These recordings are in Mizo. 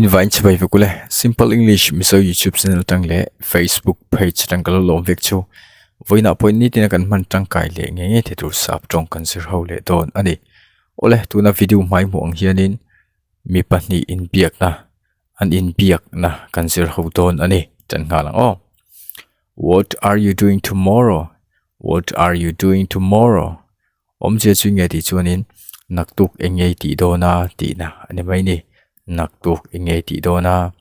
Invain chibai vek ule Simple English Mizo YouTube channel tang leh Facebook page tang ka lo lawm vek chu. Vawiinah pawhin nitin a kan hman tangkai leh ngei ngei thei tur sap tawng kan zir ho leh dawn a ni. Awle tuna video hmai hmuh ang hianin mi pahnih inbiakna an inbiakna kan zir ho dawn a ni tan nghal ang aw. What are you doing tomorrow? What are you doing tomorrow? Awmzia chu nge tih chuanin naktuk eng ngei tih dawn a tihna a ni mai ni. Naktuk eng ngei tih dawn a.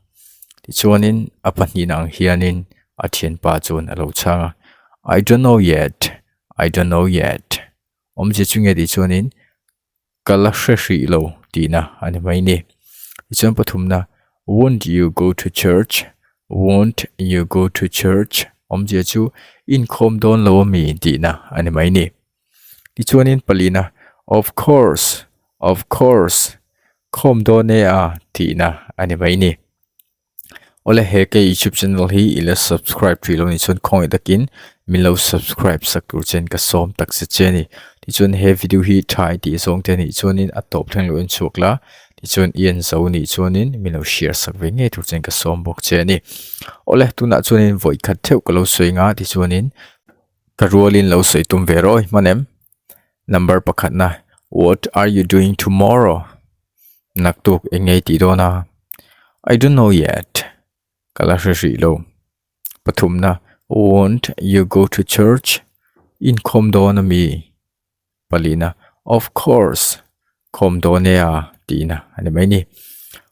Tichuanin a pahnihna ang hianin a thianpa chuan a lo chhang a, I don't know yet, I don't know yet. Awmzia chu nge tih chuanin ka la hre hrih lo tihna a ni mai ni. Tichuan pathumna, Won't you go to church? Won't you go to church? Awmzia chu inkhawm dawn lo ami tihna a ni mai ni. Tichuanin palina, Of course, of course, khawm dawn e a tihna a ni mai ni. Awle he ka YouTube channel hi i la subscribe tih lo ni chuan khawngaih takin min lo subscribe sak tur chen ka sawm tak zet che a ni. Tichuan he video hi tha i tih zawng te anih chuanin a tawp thleng lo en chhuak la, tichuan i en zo nih chuanin min lo share sak ve ngei tur chen ka sawm bawk che a ni. Awle tunah chuanin vawi khat theuh ka lo sawi nga tichuanin ka rualin lo sawi tum ve rawh i hman em? Number pakhatna What are you doing tomorrow? Naktuk eng ngei tih dawn a? I don't know yet. Ka la hre hrih lo. Pathumna, Won't you go to church? Inkhawm dawn a mi? Palina, Of course. Khawm dawn e a tihna a ni mai ni.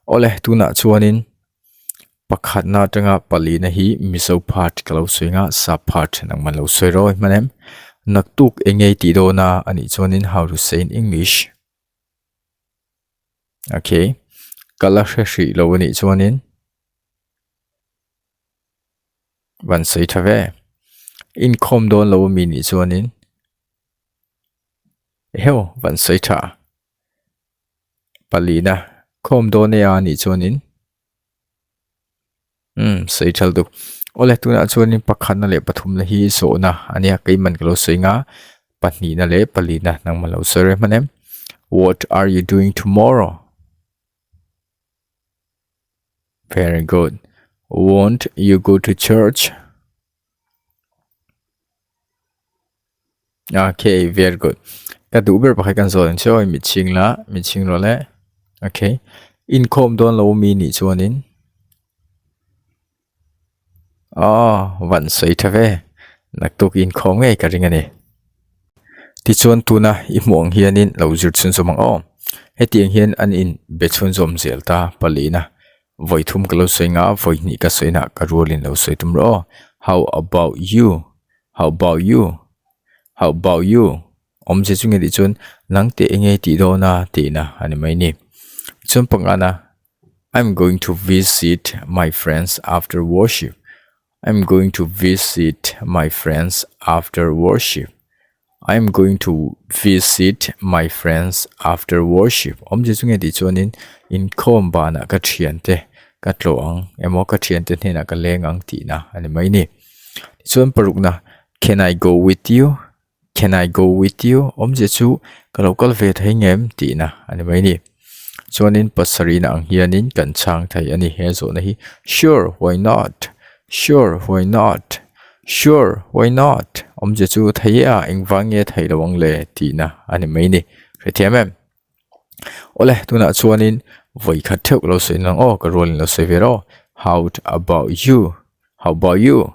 Awle, tunah chuanin pakhatna atanga palina hi Mizo part ka lo sawi anga sap part nangman lo sawi rawh hman em? Naktuk eng ngei tih dawn a anih chuanin how to say in English? Okay, ka la hre hrih lo anih chuanin van sawi tha ve. Inkhawm dawn lo ami nih chuanin eheu van sawi tha. Palina khawm dawn e a nih chuanin umm sawi tha lutuk. Awle tunah chuanin pakhatna leh pathumna hi zawhna a nia keimah ka lo sawi anga pahnihna leh palina nangmah lo sawi reng hman em. What are you doing tomorrow? Very good. Won't you go to church? Okay, very good. Ka duh ber pakhat kan zawh ang che aw, mit chhing la, mit chhing rawh le. Okay. Inkhawm dawn lo mi nih chuanin Aw, van sawi tha ve. Naktuk inkhawm ngei ka ring a ni. Tichuan tuna i hmuh ang hianin lo zir chhunzawm ang aw. Hetiang hian an in be chhunzawm zel ta palina. Vawi thum ka lo sawi nga, vawi hnih ka sawi na ka rualin lo sawi tum rawh aw. How about you? How about you? How about you? Awmzia chu nge tih chuan nang teh enge tih dawn a tihna a ni mai ni. Chuan pangana I'm going to visit my friends after worship. I'm going to visit my friends after worship. I'm going to visit my friends after worship. Awmzia chu nge tih chuanin inkhawm banah ka thiante ka tlawh ang emaw ka thiante hnenah ka leng ang tihna a ni mai ni. Tichuan parukna Can I go with you? Can I go with you? Awmzia chu ka lo kal ve thei ngem tihna a ni mai ni. Chuanin pasarihna ang hianin kan chhang thei a ni he zawhna hi Sure, why not? Sure, why not? Sure, why not? Awmzia chu thei e a, engvang nge thei lo ang le tihna a ni mai ni. Hrethiam em? Awle, tunah chuanin vawi khat theuh lo sawi nang aw, ka rualin lo sawi ve rawh. How about you? How about you?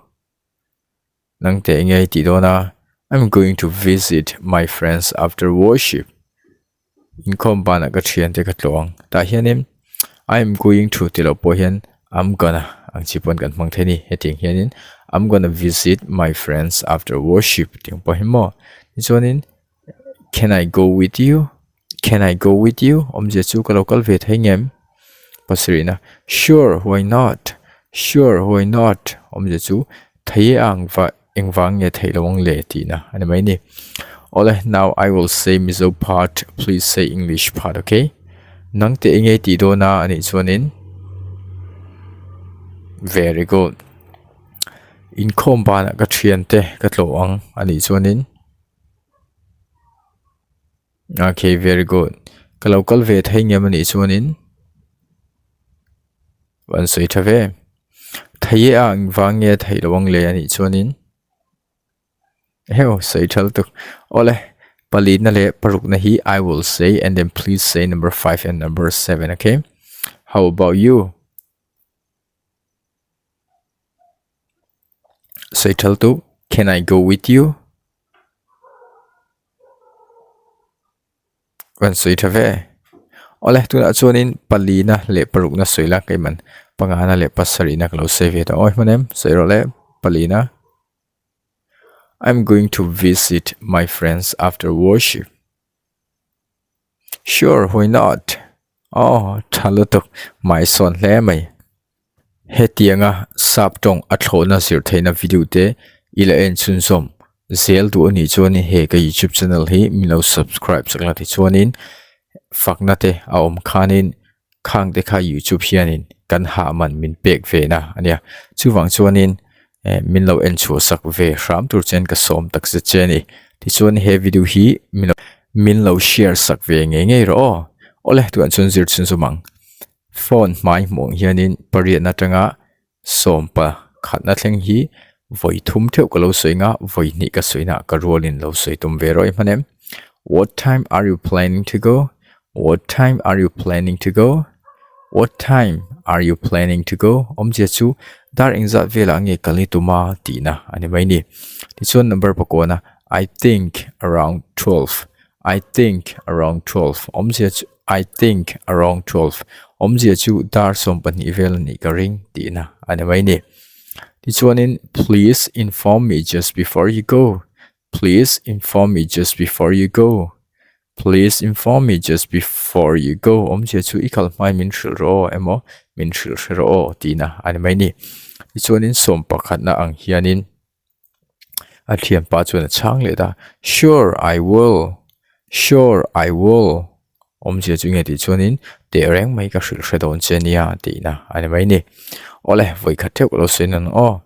Nang teh nge i tih dawn a, I'm going to visit my friends after worship. Inkhawm banah ka thiante ka tlawh ang. Tah hianin I'm going to tih loh pawh hian I'm gonna ang chi pawn kan hmang thei a ni. Hetiang hianin I'm gonna visit my friends after worship tih ang pawh hi maw. Tichuanin can I go with you? Can I go with you? Awmzia chu ka lo kal ve thei ngem? Pasarihna, Sure, why not? Sure, why not? Awmzia chu thei e ang va engvang nge theih lo ang le tihna a ni mai ni. Awle, now I will say Mizo part, please say English part, okay? Nang teh enge tih dawn a anih chuanin Very good. Inkhawm banah ka thiante ka tlawh ang anih chuanin Okay, very good. Ka lo kal ve thei ngem anih chuanin. Van sawi tha ve. Thei e a engvang nge theih loh ang le a nih chuanin Heo sawi tha lutuk. Awle, palina leh parukna hi I will say and then please say number 5 and number 7 okay. How about you? Sawi tha lutuk. Can I go with you? Kan sawi tha ve. Awle tunah chuanin palina leh parukna sawi la keiman pangana leh pasarihna ka lo sawi ve ta awi hman em sawi rawh le palina I'm going to visit my friends after worship. Sure why not? Aw tha lutuk mai sawn hle mai. Hetianga sap tawng a thlawhna zir theihna video te i la en chhunzawm zel duh anih chuanin he ka youtube channel hi min lo subscribe chak la tichuanin fakna te a awm khanin khang te kha youtube hianin kan hah man min pek ve na a nia chuvang chuanin eh min lo en chhuah sak ve hram tur chuan ka sawm tak zet che a ni tichuan he video hi min lo min lo share sak ve ngei ngei rawh aw awle tunah chuan zir chhunzawm ang. Phone hmai hmuh ang hianin pariatna atanga sawmpa khatna thleng hi vawi thum theuh ka lo sawi nga vawi hnih ka sawi na ka rualin lo sawi tum ve rawih hman em. What time are you planning to go? What time are you planning to go? What time are you planning to go? Awmzia chu dar engzat velah nge kal i tum a tihna a ni mai ni. Tichuan number pakuana I think around 12 I think around 12 awmzia chu I think around 12 awmzia chu dar 12 vel a nih ka ring tihna a ni mai ni. Tichuanin please inform me just before you go please inform me just before you go please inform me just before you go awmzia chu i kal hmain min hrilh rawh aw emaw min hrilh hre rawh aw tihna a ni mai ni. Tichuanin sawm pakhatna ang hianin A thianpa chuan a chhang leh ta, Sure, I will. Sure, I will. Awmzia chu nge tih chuanin teh reng mai ka hrilh hre dawn che nia tihna a ni mai ni. Awle, vawi khat theuh ka lo sawi nan aw.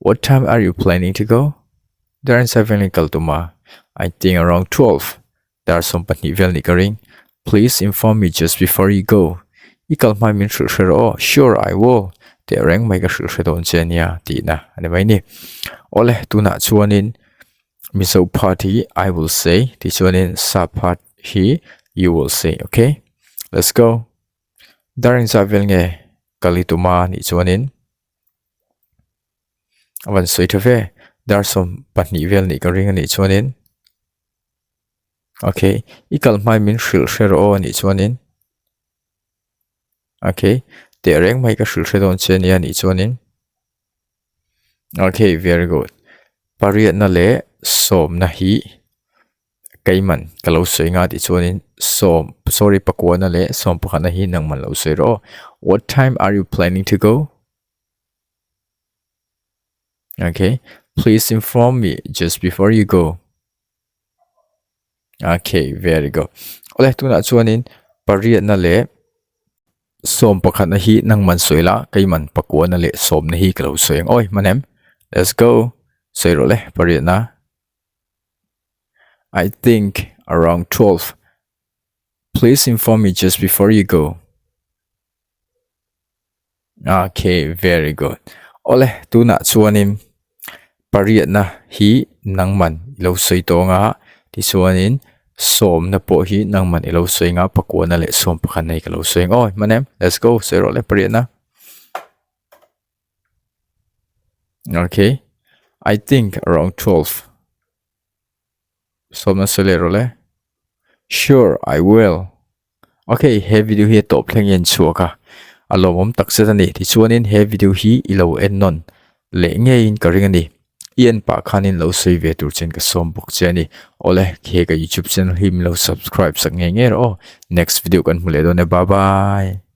What time are you planning to go? Dar an 7 in kal tum a. I think around 12. Dar 12 vel nih ka ring. Please inform me just before you go. I kal hmain min hrilh hre rawh aw. Sure, I will. Teh reng mai ka hrilh hre dawn che nia tihna a ni mai ni. Awle, tunah chuanin Mizo part hi I will say tichuanin Sap part hi you will say, okay? Let's go. Dar engzah vel nge kal i tum a nih chuanin a van sawi tha ve. Dar 12 vel nih ka ring a nih chuanin Ok, i kal hmain min hrilh hre rawh aw anih chuanin. Ok, teh reng mai ka hrilh hre dawn che ania anih chuanin. Ok, very good. Pariatna leh sawmna hi keiman ka lo sawi nga tih chuanin sawm, sorry pakuana leh sawm pakhatna hi nangman lo sawi rawh aw. What time are you planning to go? Ok, please inform me just before you go. Okay, very good. Awle, tunah chuanin pariatna leh sawm pakhatna hi nangman sawi la, keiman pakuana leh sawmna hi ka lo sawi ang. Awi, hman em? Let's go. Sawi rawh le, pariatna. I think around 12. Please inform me just before you go. Okay, very good. Awle, tunah chuanin pariatna hi nangman i lo sawi tawng a, tichuanin sawmna pawh hi nangman i lo sawi ang a, pakuana leh sawm pakhat nei ka lo sawi ang. Aw, hman em? Let's go, sawi rawh le pariatna. Okay, I think around 12. Sawmna sawi leh rawh le. Sure, I will. Ok, he video hi a tawp thleng hian chhuak a, a lawmawm tak zet a ni. Tichuanin he video hi i lo en nawn leh ngeiin ka ring a ni. I en pah khanin lo sawi ve tur chuan ka sawm bawk che a ni. Awle, he ka youtube channel hi min lo subscribe sak ngei ngei rawh aw. Next video kan hmu leh dawn e, bye bye.